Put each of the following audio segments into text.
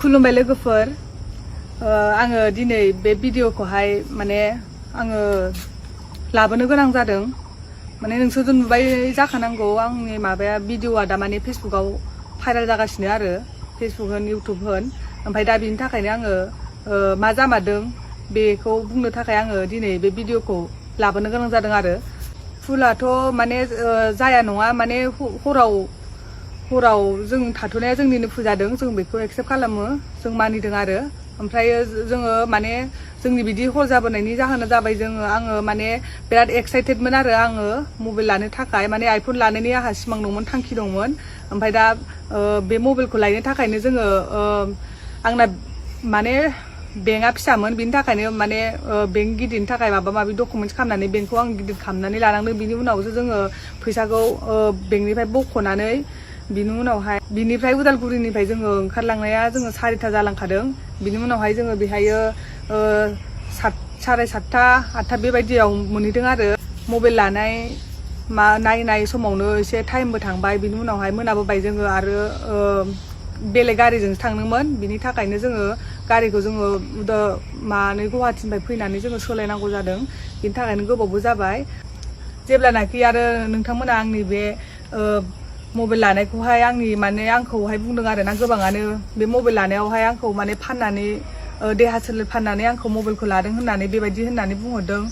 खुलुमबाय लोगोफोर आङो दिनै बे भिडिअखौहाय माने आङो लाबोनो गोनां जादों माने नोंसोरथ' नुबाय जाखानांगौ आंनि माबाया भिडिअआ दा माने फेसबुकाव भाइरेल जागासिनो आरो फेसबुक होन इउटुब होन ओमफ्राय दा बिनि थाखायनो आङो मा जामारदों बेखौ बुंनो थाखाय आङो दिनै बे भिडिअखौ लाबोनो गोनां जादों आरो फुलाथ' माने जाया नङा माने हराव जों थाथ'नाया जोंनिनो फुजादों जों बेखौ एक्सेप्ट खालामो जों मानिदों आरो ओमफ्राय जोङो माने जोंनि बिदि हर जाबोनायनि जाहोना जाबाय आङो माने बिराद एक्साइटेडमोन आरो आङो मबाइल लानो थाखाय माने आइफन लानायनि आंहा सिमां दंमोन थांखि दंमोन ओमफ्राय दा बे मबाइलखौ लायनो थाखायनो जोङो आंना माने बेंकआ फिसामोन बिनि थाखायनो माने बेंक गिदिरनि थाखाय माबा माबि डकुमेन्टस खालामनानै बेंकखौ आं गिदिर खालामनानै लानांदों बिनि उनावसो जोङो फैसाखौ बेंकनिफ्राय बख'नानै बिनि उनावहाय बिनिफ्राय उदालगुरिनिफ्राय जोङो ओंखारलांनाया जोङो 4ता जालांखादों बिनि उनावहाय जोङो बेहायो 7:30 8ता बेबायदियाव मोनहैदों आरो मबाइल लानाय नायनाय समावनो एसे टाइमबो थांबाय बिनि उनावहाय मोनाबोबाय जोङो आरो बेलेग गारिजोंसो थांदोंमोन बिनि थाखायनो जोङो गारिखौ जोङो गुवाहाटीनिफ्राय फैनानै जोङो सोलायनांगौ जादों बिनि थाखायनो गोबावबो जाबाय जेब्लानाखि आरो नोंथांमोना आंनि बे मबाइल लानायखौहाय आंखौहाय बुंदों आरो ना गोबाङानो बे मबाइल लानायावहाय आंखौ माने फाननानै देहा सोलेर फाननानै आंखौ मबाइलखौ लादों होननानै बेबायदि होननानै बुंहरदों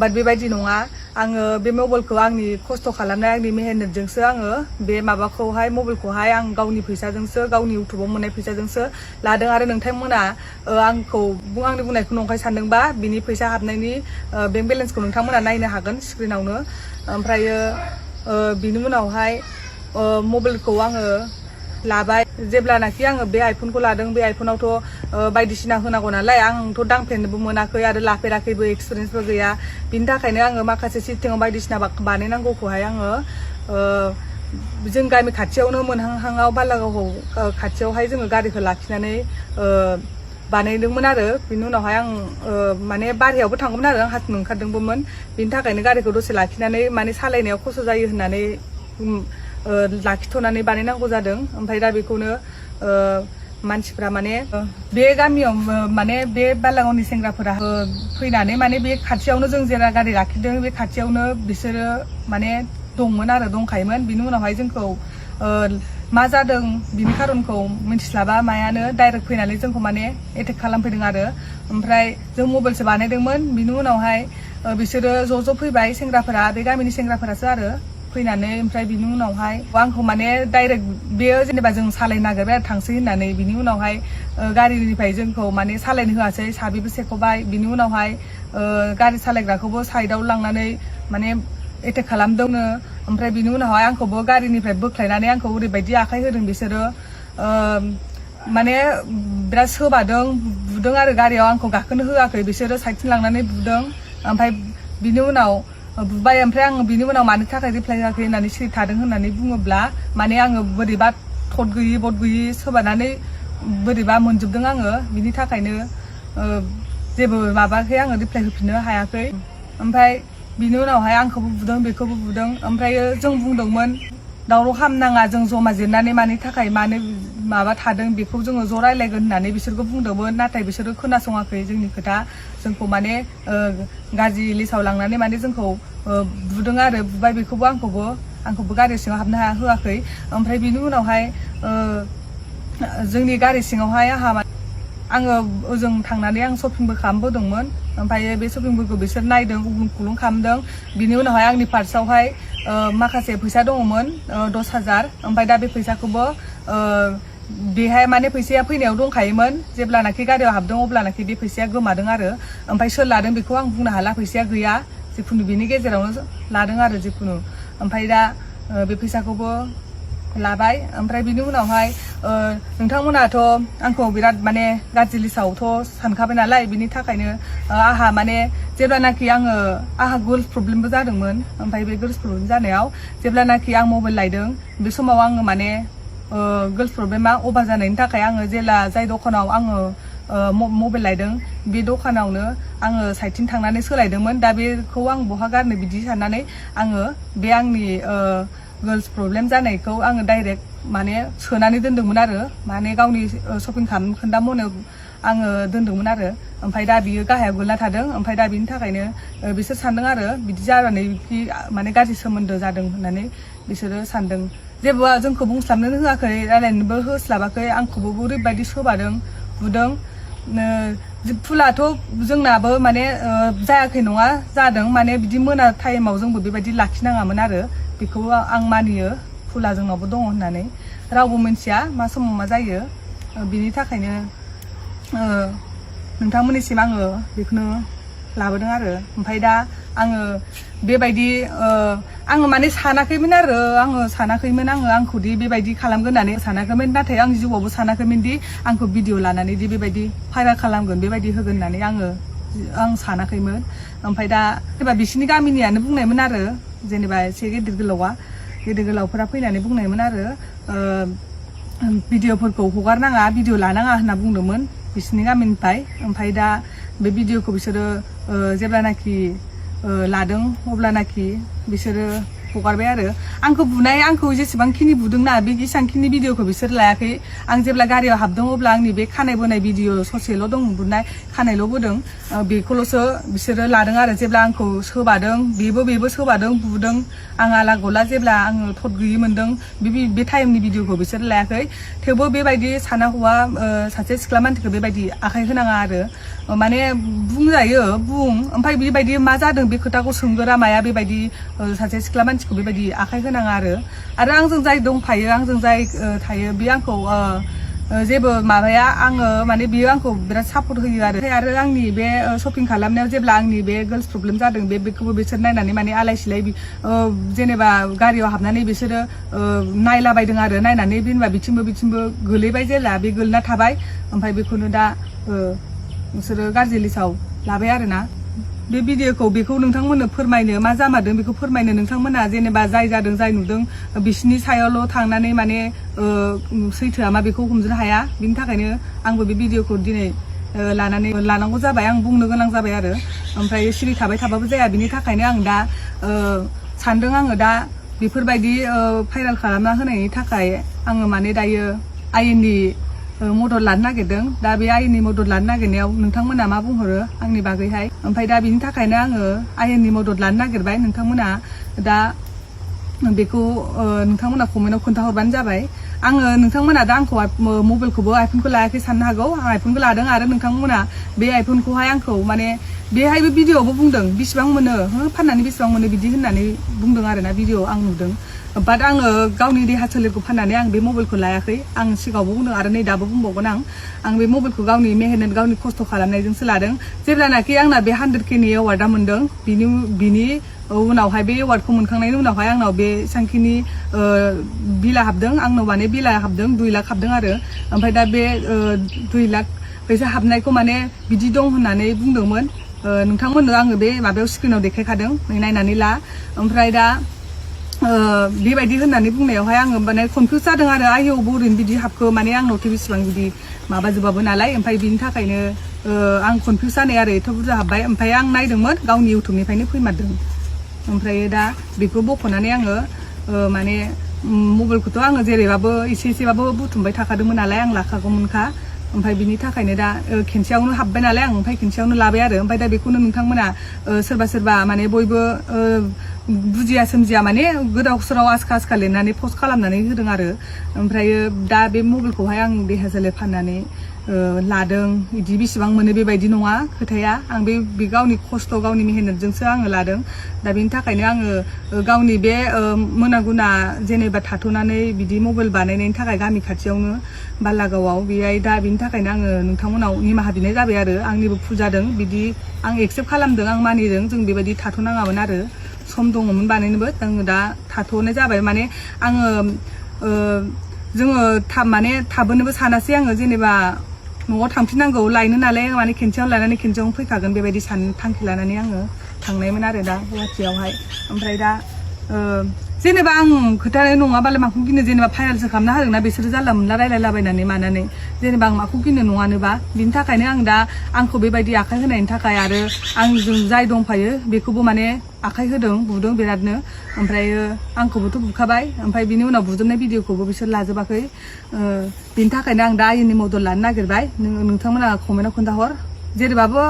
बाट बेबायदि नङा आङो बे मबाइलखौ आंनि खस्थ' खालामनाय आंनि मेहनतजोंसो आङो बे मबाइलखौहाय आं गावनि फैसाजोंसो गावनि इउटुबाव मोननाय फैसाजोंसो लादों आरो नोंथांमोना आंनि बुंनायखौ नंखाय सानदोंबा बिनि फैसा हाबनायनि बेंक बेलेन्सखौ नोंथांमोना नायनो हागोन स्क्रिनावनो ओमफ्रायो बिनि उनावहाय मबाइलखौ आङो लाबाय जेब्लानाखि आङो बे आइफनखौ लादों बे आइफनावथ' बायदिसिना होनांगौ नालाय आंथ' दांफेरनोबो मोनाखै आरो लाफेराखैबो एक्सपिरियेन्सबो गैया बिनि थाखायनो आङो माखासे सिस्टेमाव बायदिसिना बानायनांगौखौहाय आङो जों गामि खाथियावनो मोनहांहाङाव बालागाव खाथियावहाय जोङो गारिखौ लाखिनानै बानायदोंमोन आरो बिनि उनावहाय आं माने बारहायावबो थांगौमोन आरो आं हाथिनो ओंखारदोंबोमोन बिनि थाखायनो गारिखौ दसे लाखिनानै माने सालायनायाव खस्थ' जायो होननानै लाखिथ'नानै बानायनांगौ जादों ओमफ्राय दा बेखौनो मानसिफ्रा माने बे गामियाव माने बे बालागावनि सेंग्राफोरा फैनानै माने बे खाथियावनो जों जेरा गारि लाखिदों बे खाथियावनो बिसोरो माने दंखायोमोन बिनि उनावहाय जोंखौ मा जादों बिनि खारनखौ मिथिस्लाबा मायानो डाइरेक्ट फैनानै जोंखौ माने एटेक खालामफैदों आरो ओमफ्राय जों मबाइलसो बानायदोंमोन बिनि उनावहाय बिसोरो ज' फैबाय सेंग्राफोरा बे गामिनि सेंग्राफोरासो आरो फैनानै ओमफ्राय बिनि उनावहाय आंखौ माने डाइरेक्ट बेयो जेनेबा जों सालायनो नागिरबाय आरो थांसै होननानै बिनि उनावहाय गारिनिफ्राय जोंखौ माने सालायनो होआसै साबिबो सेख'बाय बिनि उनावहाय गारि सालायग्राखौबो साइडआव लांनानै माने एटेक खालामदोंनो ओमफ्राय बिनि उनावहाय आंखौबो गारिनिफ्राय बोख्लायनानै आंखौ ओरैबायदि आखाइ होदों बिसोरो माने बिराद सोबादों बुदों आरो गारियाव आंखौ गाखोनो होआखै बिसोरो साइडथिं लांनानै बुदों ओमफ्राय बिनि उनाव बुबाय ओमफ्राय आङो बिनि उनाव मानि थाखाय रिप्लाय होआखै होननानै सिरि थादों होननानै बुङोब्ला माने आङो बोरैबा थद गैयि सोबानानै बोरैबा मोनजोबदों आङो बिनि थाखायनो जेबो माबाखै आङो रिप्लाय होफिननो हायाखै ओमफ्राय बिनि उनावहाय आंखौबो बुदों बेखौबो बुदों ओमफ्राय जों बुंदोंमोन दावराव खालामनाङा जों जमा जिरनानै मानि थाखाय मानो माबा थादों बेखौ जोङो ज' रायलायगोन होननानै बिसोरखौ बुंदोंमोन नाथाय बिसोरो खोनासङाखै जोंनि खोथा जोंखौ माने गाज्रि लिसाव लांनानै माने जोंखौ बुदों आरो बुबाय बेखौबो आंखौबो गारि सिङाव हाबनो होआखै ओमफ्राय बिनि उनावहाय जोंनि गारि सिङावहाय आङो ओजों थांनानै आं शपिंबो खालामबोदोंमोन ओमफ्राय बे शपिंफोरखौ बिसोर नायदों उग्लुं खुग्लुं खालामदों बिनि उनावहाय आंनि पार्सआवहाय माखासे फैसा दङमोन 10,000 ओमफ्राय दा बे फैसाखौबो बेहाय माने फैसाया फैनायाव दंखायोमोन जेब्लानाखि गारियाव हाबदों अब्लानाखि बे फैसाया गोमादों आरो ओमफ्राय सोर लादों बेखौ आं बुंनो हाला फैसाया गैया जिखुनु बिनि गेजेरावनो लादों आरो जिखुनु ओमफ्राय दा बे फैसाखौबो लाबाय ओमफ्राय बिनि उनावहाय नोंथांमोनाथ' आंखौ बिराद माने गाज्रि लिसावथ' सानखाबाय नालाय बिनि थाखायनो आहा माने जेब्लानाखि आहा गर्ल्स प्रब्लेमबो जादोंमोन ओमफ्राय बे गर्ल्स प्रब्लेम जानायाव जेब्लानाखि आं मबाइल लायदों बे समाव आङो माने गर्ल्स प्रब्लेमा अभार जानायनि थाखाय आङो जेला जाय दखानाव आङो मबाइल लायदों बे दखानावनो आङो साइडथिं थांनानै सोलायदोंमोन दा बेखौ आं बहा गारनो बिदि साननानै आङो बे आंनि गर्ल्स प्रब्लेम जानायखौ आङो डाइरेक्ट माने सोनानै दोनदोंमोन आरो माने गावनि शपिं खालाम खोन्दा मनायाव आङो दोनदोंमोन आरो ओमफ्राय दा बियो गाहायाव गोलैना थादों ओमफ्राय दा बिनि थाखायनो बिसोर सानदों आरो बिदि जानानै माने गाज्रि सोमोन्दो जादों होननानै बिसोरो सानदों जेबो जोंखौ बुंस्लाबनो होआखै रायलायनोबो होस्लाबाखै आंखौबो ओरैबायदि सोबादों बुदों फुलाथ' जोंनाबो माने जायाखै नङा जादों माने बिदि मोना टाइमाव जोंबो बेबायदि लाखिनाङामोन आरो बेखौ आं मानियो फुला जोंनावबो दङ होननानै रावबो मिथिया मा समाव मा जायो बिनि थाखायनो नोंथांमोननिसिम आङो बेखौनो लाबोदों आरो ओमफ्राय दा आङो बेबायदि आङो माने सानाखैमोन आरो आंखौदि बेबायदि खालामगोन होननानै सानाखैमोन नाथाय आं जिउआवबो सानाखैमोन दि आंखौ भिडिअ लानानै दि बेबायदि भाइरेल खालामगोन बेबायदि होगोन होननानै आं सानाखैमोन ओमफ्राय दा जेनेबा बिसिनि गामिनियानो बुंनायमोन आरो जेनेबा एसे गेदेर गोलावफोरा फैनानै बुंनायमोन आरो भिडिअफोरखौ हगारनाङा भिडिअ लानाङा होनना बुंदोंमोन बिसिनि गामिनिफ्राय ओमफ्राय दा बे भिडिअखौ बिसोरो जेब्लानाखि लादों अब्लानाखि बिसोरो हगारबाय आरो आंखौ बुनाय आंखौ जेसेबांखिनि बुदोंना बे जेसांखिनि भिडिअखौ बिसोर लायाखै आं जेब्ला गारियाव हाबदों अब्ला आंनि बे खानाय बोनाय भिडिअ ससेल' दं बुनाय खानायल' बोदों बेखौल'सो बिसोरो लादों आरो जेब्ला आंखौ सोबादों बेबो सोबादों बुदों आं आला गला जेब्ला आङो थद गैयि मोनदों बे टाइमनि भिडिअखौ बिसोर लायाखै थेवबो बेबायदि साना हौवा सासे सिख्ला मानसिखौ बेबायदि आखाइ होनाङा आरो माने बुंजायो बुं ओमफ्राय बेबायदि मा जादों बे खोथाखौ सोंगोरा माया बेबायदि सासे सिख्ला मानसिखौ बेबायदि आखाइ होनाङा आरो आंजों जाय दंफायो आंजों जाय थायो बे आंखौ जेबो माबाया आङो माने बियो आंखौ बिराद सापर्ट होयो आरो आंनि बे शपिं खालामनायाव जेब्ला आंनि बे गार्ल्स प्रब्लेम जादों बेखौबो बिसोर नायनानै माने आलाय सिलाय जेनेबा गारियाव हाबनानै बिसोरो नायलाबायदों आरो नायनानै जेनेबा बिथिंबो गोलैबाय जेला बे गोलैना थाबाय ओमफ्राय बेखौनो दा बिसोरो गाज्रि लिस्टआव लाबाय आरोना बे भिडिअखौ बेखौ नोंथांमोननो फोरमायनो मा जामारदों बेखौ फोरमायनो नोंथांमोना जेनेबा जाय जादों जाय नुदों बिसिनि सायावल' थांनानै माने सैथोआ मा बेखौ हमजोबनो हाया बिनि थाखायनो आंबो बे भिडिअखौ दिनै लानांगौ जाबाय आं बुंनो गोनां जाबाय आरो ओमफ्राय सिरि थाबाय थाबाबो जाया बिनि थाखायनो आं दा सानदों आङो दा बेफोरबायदि भाइरेल खालामना होनायनि थाखाय आङो माने दायो आयेननि मदद लानो नागिरदों दा बे आयेननि मदद लानो नागिरनायाव नोंथांमोना मा बुंहरो आंनि बागैहाय ओमफ्राय दा बिनि थाखायनो आङो आयेननि मदद लानो नागिरबाय नोंथांमोना दा बेखौ नोंथांमोना कमेन्टआव खोन्थाहरबानो जाबाय आङो नोंथांमोना दा आंखौ मबाइलखौबो आइफनखौ लायाखै साननो हागौ आं आइफनखौ लादों आरो नोंथांमोना बे आइफनखौहाय आंखौ माने बेहायबो भिडिअआवबो बुंदों बेसेबां मोनो फाननानै बेसेबां मोनो बिदि होननानै बुंदों आरोना भिडिअ आं नुदों बाट आङो गावनि देहा सोलेरखौ फाननानै आं बे मबाइलखौ लायाखै आं सिगाङावबो बुंदों आरो नै दाबो बुंबावगोन आं बे मबाइलखौ गावनि मेहनत गावनि खस्थ' खालामनायजोंसो लादों जेब्लानाखि आंना बे 100K एवार्डआ मोनदों बिनि उनावहाय बे एवार्डखौ मोनखांनायनि उनावहाय आंनाव बे सांखिनि बिला हाबदों आंनाव माने बिला हाबदों 2 लाख हाबदों आरो ओमफ्राय दा बे 2 लाख फैसा हाबनायखौ माने बिदि दं होननानै बुंदोंमोन नोंथांमोननो आङो बे माबायाव स्क्रिनाव देखायखादों नायनानै ला ओमफ्राय दा बेबायदि होननानै बुंनायावहाय आङो माने कनफिउज जादों आरो आयौ बोरैनो बिदि हाबखो माने आंनावथ' बेसेबां बिदि माबाजोबाबो नालाय ओमफ्राय बिनि थाखायनो आं कनफिउज जानाय आरो एथ' बुरजा हाबबाय ओमफ्राय आं नायदोंमोन गावनि इउटुबनिफ्रायनो फैमारदों ओमफ्राय दा बेखौ बख'नानै आङो माने मबाइलखौथ' आङो जेरैबाबो एसेबाबो बुथुमबाय थाखादोंमोन नालाय आं लाखागौमोनखा ओमफ्राय बिनि थाखायनो दा खेनसेयावनो हाबबाय नालाय आं ओमफ्राय खेनसेयावनो लाबाय आरो ओमफ्राय दा बेखौनो नोंथांमोना सोरबा माने बयबो बुजिया सोमजिया माने गोदाव सोराव आसखा लिरनानै पस्ट खालामनानै होदों आरो ओमफ्रायो दा बे मबाइलखौहाय आं देहा सोलेर फाननानै लादों बिदि बेसेबां मोनो बेबायदि नङा खोथाया आं बे गावनि खस्थ' गावनि मेहनतजोंसो आङो लादों दा बेनि थाखायनो आङो गावनि बे मोना गुना जेनेबा थाथ'नानै बिदि मबाइल बानायनायनि थाखाय गामि खाथियावनो बालागावआव बेहाय दा बिनि थाखायनो आङो नोंथांमोनाव निमाहा बिनाय जाबाय आरो आंनिबो भुल जादों बिदि आं एक्सेप्ट खालामदों आं मानिदों जों बेबायदि थाथ'नाङामोन आरो सम दङमोन बानायनोबो आङो दा थाथ'नाय जाबाय माने आङो जोङो माने थाबोनोबो सानासै आङो जेनेबा न'आव थांफिननांगौ लायनो नालाय माने खेनसेयावनो लायनानै खेनसेयावनो फैखागोन बेबायदि थांखि लानानै आङो थांनायमोन आरो दा गुवाहाटियावहाय ओमफ्राय दा जेनेबा आं खोथानाय नङाबालाय माखौ गिनो जेनेबा फाइनालसो खालामना होदोंना बिसोरो जानला मोनला रायलायलाबायनानै मानानै जेनेबा आं माखौ गिनो नङानोबा बिनि थाखायनो आं दा आंखौ बेबायदि आखाइ होनायनि थाखाय आरो आंजों जाय दंफायो बेखौबो माने आखाइ होदों बुदों बिरादनो ओमफ्रायो आंखौबोथ' बुखाबाय ओमफ्राय बिनि उनाव बुजोबनाय भिडिअखौबो बिसोर लाजोबाखै बिनि थाखायनो आं दा आयेननि मदद लानो नागिरबाय नोंथांमोना कमेन्टआव खोन्थाहर जेरैबाबो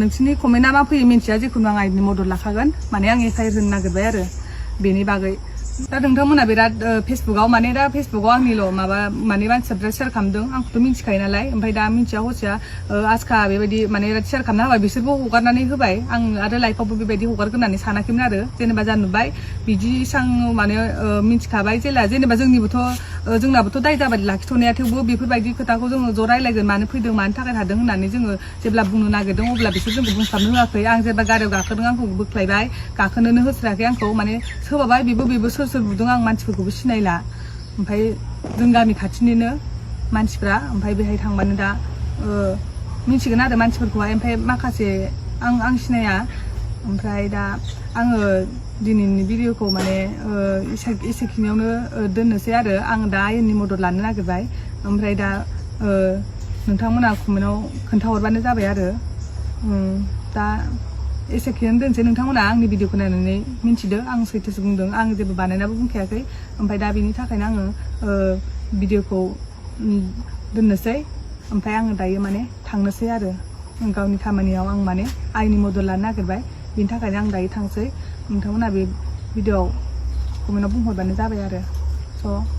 नोंसिनि कमेन्टआ मा फैयो मिन्थिया जिखुनु आं आयेननि मदद लाखागोन माने आं एफआइआर होनो नागिरबाय आरो बेनि बागै दा नोंथांमोना बिराद फेसबुकआव माने दा फेसबुकआव आंनिल' माबा माने मानसिफ्रा शेयार खालामदों आंखौथ' मिन्थिखायो नालाय ओमफ्राय दा मिन्थिया हसिया आजखा बेबायदि माने शेयार खालामना होबाय बिसोरबो हगारनानै होबाय आं आरो लाइफआवबो बेबायदि हगारगोन होननानै सानाखैमोन आरो जेनेबा जा नुबाय बिदि सां माने मिन्थिखाबाय जेनेबा जोंनाबोथ' दाय जाबाय लाखिथ'नाया थेवबो बेफोरबायदि खोथाखौ जोङो ज' रायलायगोन मानो फैदों मानि थाखाय थादों होननानै जोङो जेब्ला बुंनो नागिरदों अब्ला बिसोर जोंखौ बुंस्लाबनो होआखै आं जेब्ला गारियाव गाखोदों आंखौ बोख्लायबाय गाखोनोनो होस्रायाखै आंखौ माने सोबाबाय बेबो सोर बुदों आं मानसिफोरखौबो सिनायला ओमफ्राय जों गामि खाथिनिनो मानसिफ्रा ओमफ्राय बेहाय थांबानो दा मिन्थिगोन आरो मानसिफोरखौहाय ओमफ्राय माखासे आं सिनाया ओमफ्राय दा आङो दिनैनि भिडिअखौ माने एसेखिनियावनो दोननोसै आरो आं दा आयेननि मदद लानो नागिरबाय ओमफ्राय दा नोंथांमोना कमेन्टआव खोन्थाहरबानो जाबाय आरो दा एसेखिनियावनो दोनसै नोंथांमोना आंनि भिडिअखौ नायनानै मिन्थिदो आं सैथोसो बुंदों आं जेबो बानायनाबो बुंखायाखै ओमफ्राय दा बेनि थाखायनो आङो भिडिअखौ दोननोसै ओमफ्राय आङो दायो माने थांनोसै आरो गावनि खामानियाव आं माने आयेननि मदद लानो नागिरबाय बिनि थाखायनो आं दायो थांसै नोंथांमोना बे भिडिअआव कमेन्टआव बुंहरबानो जाबाय आरो स'